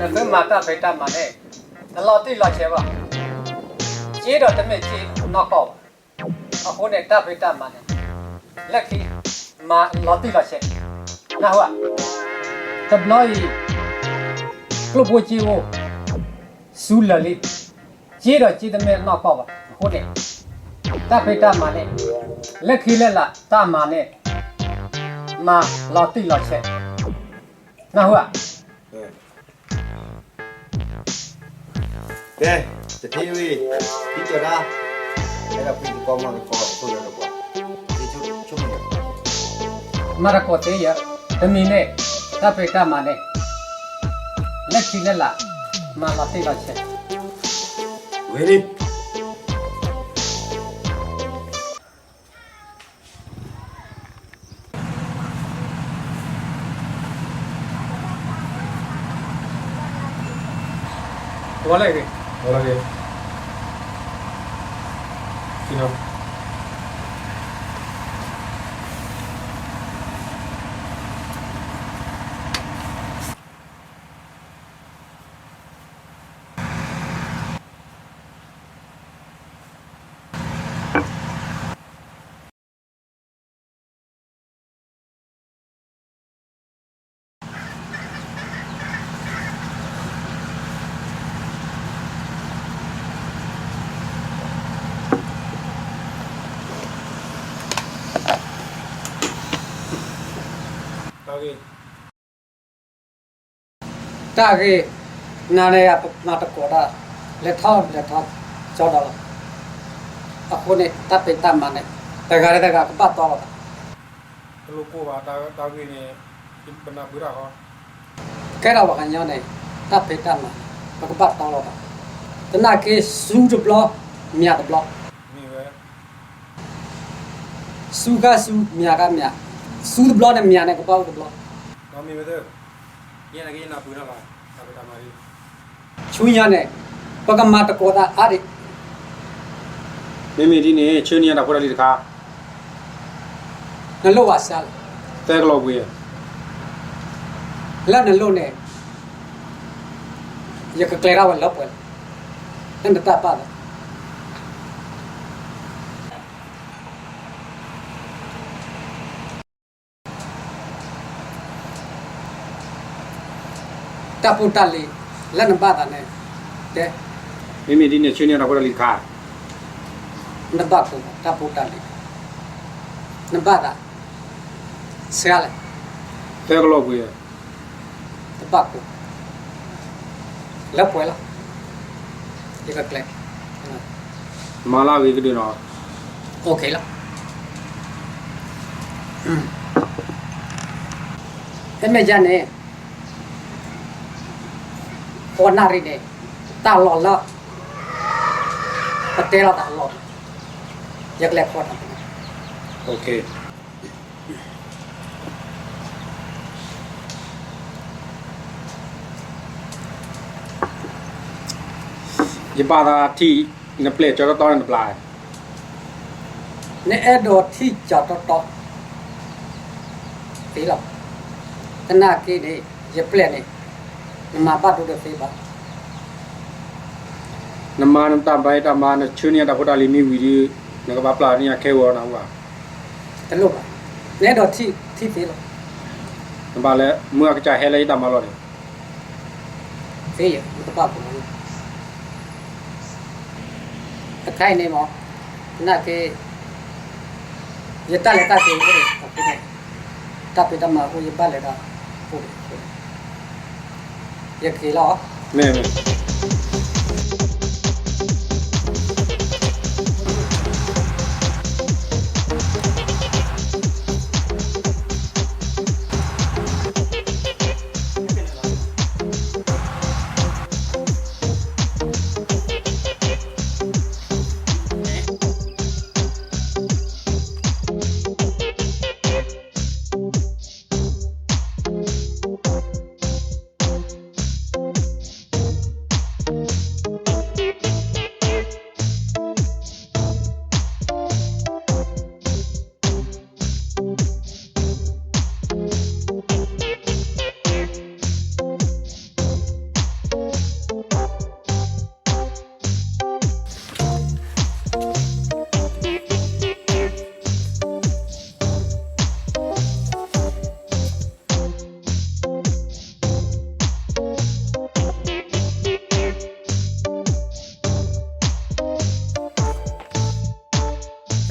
နသုမၤတၢ်ဖံးတၢ်မၤန့ၣ် တလီၤတံၢ်လီၤဆဲးဘၣ်. စ့ဒီးတမ့ၢ်စ့နီၢ်ကီၢ်ဘၣ်. အဃိန့ၣ် တၢ်ဖံးတၢ်မၤန့ၣ် လၢခံ မၤလီၤတံၢ်လီၤဆဲး, နၢ်ဟူဧါ. တဘျီအံၤ ကျိၣ်ဖိစ့ဖိ စူၤလၢာ်လံ. စ့ဒီးစ့တမ့ၢ်နီၢ်ကီၢ်ဘၣ်. အဃိန့ၣ် တၢ်ဖံးတၢ်မၤန့ၣ် လၢခံလၢလာ်တၢ်မၤန့ၣ် မၤလီၤတံၢ်လီၤဆဲး, နၢ်ဟူဧါ. ကဲ, တထံဝံၤ ဒ်သိးဒၣ် အဲၣ်ဒိးဖံးသကိးမၤသကိးအခိၣ်လၢတကွၢ်, မၤသကိးသ့ယဲ, တမံၤန့ၣ် တၢ်ဖံးတၢ်မၤန့ၣ် လၢခံလၢလာ် မၤလီၤတံၢ်လီၤဆဲး, ဝဲလံ. ဝဲလၢဂ့ၤ, ဝဲလၢဂ့ၤ, တၢ်ဂ့ၢ် နၤန့ၣ် ပမၤသကိးတၢ် လဲၤထီၣ်လဲၤထီၣ်ကၠီဒီးလီၤ. အဃိန့ၣ် တၢ်ဖံးတၢ်မၤန့ၣ် တဂၤလၢတဂၤကဘၣ်တီလိာ်သး, တလိၣ်ကိၢ်ဘၣ်, တၢ်ဂ့ၢ်န့ၣ် ပနၢ်ပၢၢ်တၢ်ဃီ, ကဲထီၣ်ပှၤကညီန့ၣ် တၢ်ဖံးတၢ်မၤ ပကဘၣ်တီလိာ်သး, သနာ်က့ စူၤတဘျီ မၠးတဘျီ, မ့ၢ်ဝဲ စူၤကါစူၤ မၠးကါမၠး, စူၤတဘျီန့ၣ် မၠးန့ၣ်ကဘၣ်အိၣ်တဘျီ, ဆူညါန့ၣ် ပကမၤသကိးသးအါဒံး, မ့မ့ၢ်ဒ်န့ၣ် ဆှၢန့ၢ်ယၤတၢ်ဖိတၢ်လံၤတခါ, နလိၣ်ဘၣ်ဆါလဲၣ်, သၢကလီၤပှ့ၤ, လၢနလိၣ်န့ၣ် ယကကျဲၤထီၣ်ဝဲလၢပှဲၤလီၤ, လၢနတၢ်ပာ်လီၤ. တၢ်ဖိတၢ်လံၤ လၢနဘၣ်သးန့ၣ် တဲ, မ့မ့ၢ်ဒ်န့ၣ် ဆှၢန့ၢ်တၢ်ဖိတၢ်လံၤတခါ, နဘၣ်ကိၢ်တၢ်ဖိတၢ်လံၤ, နဘၣ်သး ဆါလဲၣ်, သၢကလီၤပှ့ၤ တဘၣ်ကိၢ်, လၢပှဲၤလီၤ, ယကကျဲၤ, မၤလၢအဂ့ၤကဒုးနီၤ, အိၣ်ခ့လီၤ. မ့မ့ၢ်ယၤန့ၣ် ဃိးနၣ်ရံၣ်န့ၣ် တၢ်လီၢ်လၢ ပတဲလီၤတၢ်အလီၢ်, ယကလဲၤဖီတၢ်, ယဘၣ်သးထံၣ်နပျဲၢ်ကၠီတီတီန့ၣ်တဘျီ, နအဲၣ်ဒိးထံၣ်ကၠီတီတီ သ့လီၤ. သနာ်က့န့ၣ် ယပျဲၢ်န့ၣ် နမၤဘၣ်ဒိတသ့ဘၣ်. နမၤနတၢ်ဖံးတၢ်မၤ နဆှၢန့ၢ်ယၤတၢ်ဖိတၢ်လံၤမ့ၢ်ဝံၤဒီး နကဘၣ်ပျၢ်န့ၢ်ယၤခဲဝဲနၢ်ဟူဧါ. တလိၣ်ဘၣ်. နအဲၣ်ဒိးထံၣ် ထံၣ်သ့လီၤ. နဘၣ်လဲၤမုၢ်အကစၢ်ဟဲလၢယတၢ်မၤလီၢ်န့ၣ် သ့ယဲၢ် နကဘၣ်ပူၤလီၤ. တခါအံၤန့ၣ်မ့ၢ် နာ်က့ ယတၢ်လဲၤတၢ်က့ၤအိၣ်ဒီး တၢ်ဖံးတၢ်မၤအိၣ် ယဘၣ်လဲၤတၢ်အိၣ်ဒီး ယက့ၤလီၤ. မ့ၢ်မ့ၢ်.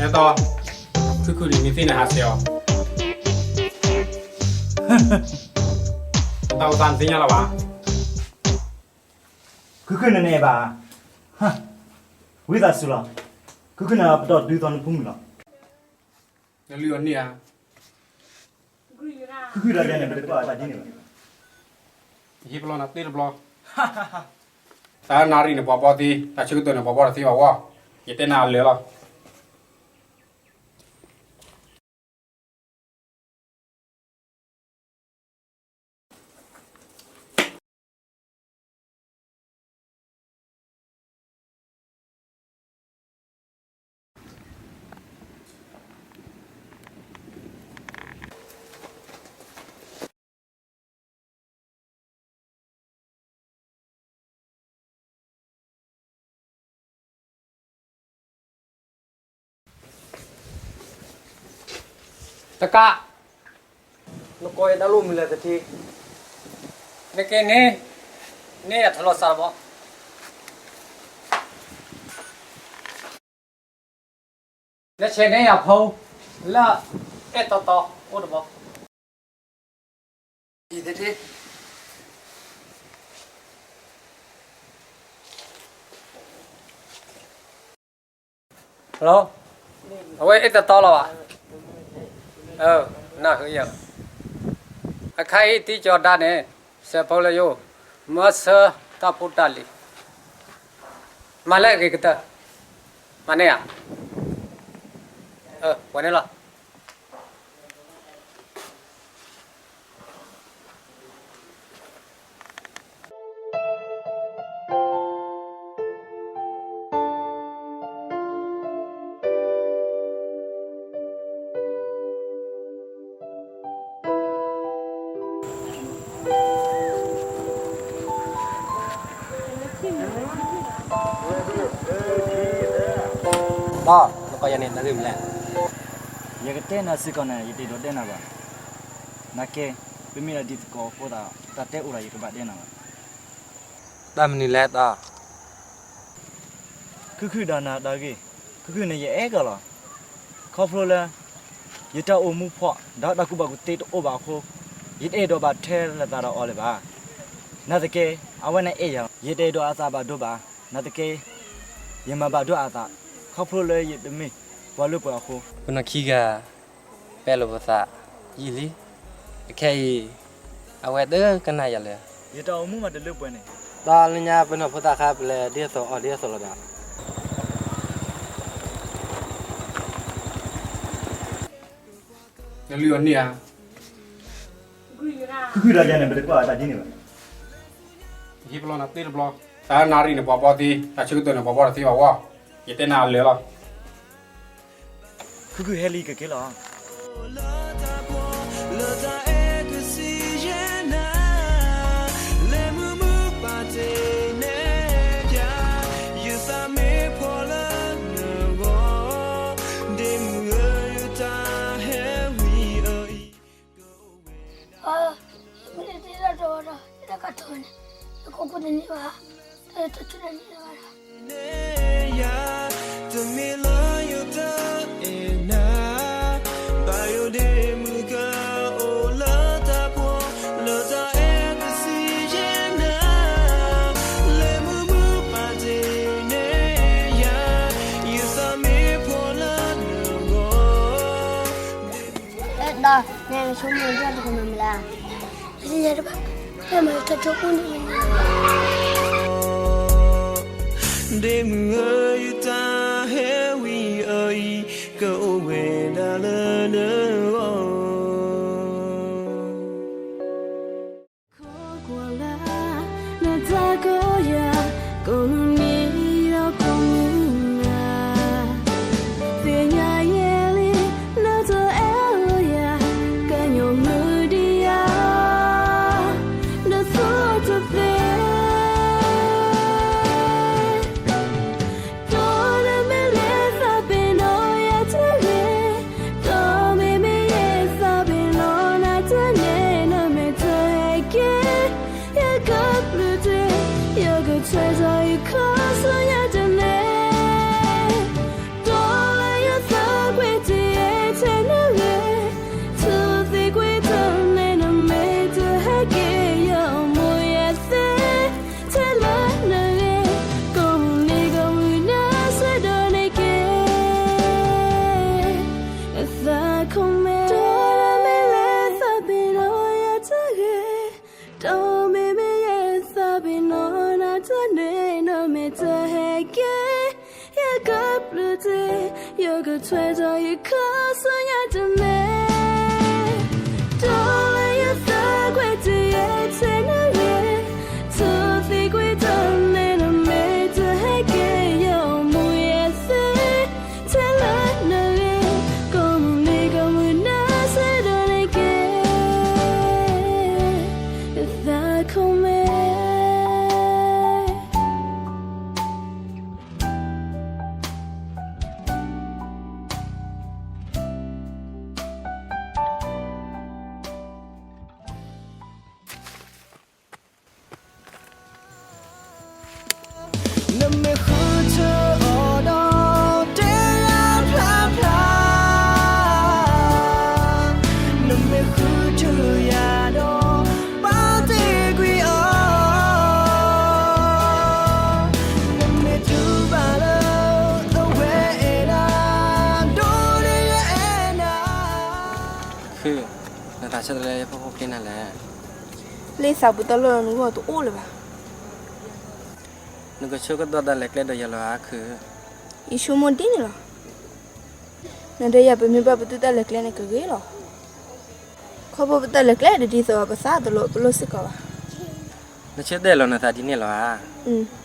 အဲၣ်တီ, ခုၣ်ခုၣ်န့ၣ် မ့ၢ်သ့ၣ်န့ၣ်ဟးဆှဲးအီၤ, တၢ်အိၣ်သးနသ့ၣ်ညါလီၤဘၣ်. ခုၣ်ခုၣ်န့ၣ်နအဲၣ်ဘၣ်, ဝံသးစူၤလီၤ, ခုၣ်ခုၣ်န့ၣ်ပတီၢ်ဒုးသီနဖိမုၣ်လီၤ. နလုၢ်အီၤန့ၢ်ဧါ. ခုၣ်ခုၣ်ဒၣ်ယၤန့ၣ် ပတကွၢ်အသးဒ်န့ၣ်ဘၣ်. ယဟ့ၣ်ပလီၢ်နၤတ့ၢ်တဘျီ, တၢ်နၣ်ရံၣ်န့ၣ်ပှၤဘီသ့, တၢ်ဆၢကတီၢ်န့ၣ်ပှၤဘီတသ့ဘၣ်ဝဲ, ယတဲနၤအလၢာ်လီၤ. တကး, နကိးယတၢ်လိၣ်မနုၤလဲၣ်သထ့, နက့န့ၣ်, န့ၢ်ယၤထီလီၤစးတဘီ, နဆဲးန့ၢ်ယၤဖိ, လၢအဲၣ်တီတီအိၣ်တဘီ. အဝဲအဲၣ်တီတီလီၤဘၣ်, နၢ်ဟူယၤ, အခါအံၤတံကၠီၤဒါန့ၣ်, စဲးဖိလၢယိၤ, မၢဆၢတၢ်ဖိတၢ်လံၤ, မၤလၢအဂ့ၤကတၢၢ်, မၤန့ၢ်ဧါ, ဝဲန့ၣ်လီၤ. ဒီး နကိးယၤန့ၣ် နဂ့ၢ်မနုၤလဲၣ်. ယကတဲနၤစ့ၢ်ကီးန့ၣ် ယတအဲၣ်ဒိးတဲနၤဘၣ်. နာ်က့ ပမ့ၢ်ဒၣ်တံၤသကိးအဃိသတး တၢ်တဲအိၣ်ဒီး ယကဘၣ်တဲနၤဘၣ်. တၢ်မနုၤလဲၣ်ဒီး ခုၣ်ခုၣ်ဒီးနၤတၢ်ဂ့ၢ်, ခုၣ်ခုၣ်န့ၣ်ယအဲၣ်ကီးလီၤ. ခီဖျိလၢ ယတၢ်အိၣ်မူဖှီၣ် ဒီးတၢ်ကူၣ်ဘၣ်ကူၣ်သ့တအိၣ်ဘၣ်အဃိ, ယတအဲၣ်ဒိးဘၣ်ထဲလိာ်သးဒီးအီၤလၢၤဘၣ်. နာ်သက့ အဝဲန့ၣ်အဲၣ်ယၤလီၤ. ယတအဲၣ်ဒိးအသးဘၣ်ဒိဘၣ်, နာ်သက့ ယမၤဘၣ်ဒိအသး, ခီဖျိလၢယတမ့ၢ်ပှၤလၢပှဲၤအဃိ, ပနီၢ်ခံဂၤ ပဲာ်လိာ်ပသးယံာ်လံ. အခဲအံၤ အဝဲတကနၣ်ယၤလၢၤ. ယတၢ်အိၣ်မူမးတလၢပှဲၤန့ၣ်, ဒီးလၢညါပနီၢ်ဖိသၣ်ခါ ပလဲၤဒ်သိးအီၣ်ဒ်သိးလီၤဒီး နလုၢ်အီၤန့ၢ်ဧါ. ခုၣ်ခုၣ်ဒီးယၤန့ၣ် ပတကွၢ်အသးဒ်န့ၣ်ဘၣ်. ယဟ့ၣ်ပလီၢ်နၤတ့ၢ်တဘျီ, တၢ်နၣ်ရံၣ်န့ၣ်ပှၤဘီသ့, တၢ်ဆၢကတီၢ်န့ၣ်ပှၤဘီတသ့ဘၣ်ဝဲ, ယတဲနၤအလၢာ်လီၤ. ခုၣ်ခုၣ်ဟဲလံကက့ၤလီၤ. အၢ, ယမ့ၢ်တတဲတၢ်တဝီဒီး ယတၢ်ကတိၤန့ၣ် ယကိးကိးတန့ၢ်ဘၣ်, ဒီးယတဆိၣ်တန့ၢ်ဘၣ်ဒီး ဒီး နဆိကမိၣ်ဒၣ်တကမၤမလဲၣ်. ယတဘၣ်, မ့ၢ်မၤတၢ်ဆိကမိၣ်န့ၣ် ဒ့မုၣ်ဧၢ, ယတၢ်ဟဲဝံၤအံၤ ကအိၣ်ဝဲဒၣ်လၢနဂီၢ်. ခိးကွၢ်လၢ် နတၢ်ကိးယၤ ကိးမုၢ်နံၤဒီးကိးမုၢ်နၤ, သ့ၣ်ညါယဲလံ နတအဲၣ်လၢယၤ, ကညီမုၢ်ဒံးယၤ နသူၣ်တသ့ တိၢ်လၢမ့ၢ်လဲၤသးပ့ၤနီၣ်ယၤတဂ့ၤ, တိၢ်မ့ၢ် ယကထွဲဒီးယခီၣ်ဆူညါတမ့ၢ်, ဒီးလၢယသးကွဲးတယဲၢ်ထဲနဂ့ၢ်, ထိၣ်သံကွံာ်တမ့ၢ်နမ့ၢ်တဟဲက့ၤ, ယအိၣ်မူယဲသ့ထဲလၢနဂ့ၢ်, ကိးမုၢ်နံၤကိးမုၢ်နၤဆၢဒိးန့ၢ်က့ၤ နသးခိၣ်မဲ နမ့ၢ်ဃုထၢအီၤဒီးတဲယၤဖျါဖျါ, နမ့ၢ်ဃုထၢယၤဒီးပာ်တ့ၢ်ကွံာ်အီၤ, နမ့ၢ်တူၢ်ဘၣ်လၢအဝဲအဲၣ်နၤ, ဒိၣ်န့ၢ်ယအဲၣ်နၤ. ခု, နသးဆၢတလဲလၢယဖိဖိချ့နၤလဲၣ်. လၢသးပူၤတၢ်လီၢ်နဂီၢ်တအိၣ်လၢၤဘၣ်. နကဆိကတီၢ်တၢ်လဲၤကျဲဒီးယၤလီၤဧါခု. ယဆိကမိၣ်ဒ်န့ၣ်လီၤ. နဒီးယၤပမ့ၢ်ဘၣ်ပတုာ်တၢ်လဲၤကျဲန့ၣ်ကဂ့ၤလီၤ. ခီဖျိပတၢ်လဲၤကျဲတဒ်သိးဘၣ် ပသးတလီၤပလိာ်စ့ၢ်ကီးဘၣ်. နဆၢတဲာ်လီၤနသးဒ်န့ၣ်လီၤဧါ.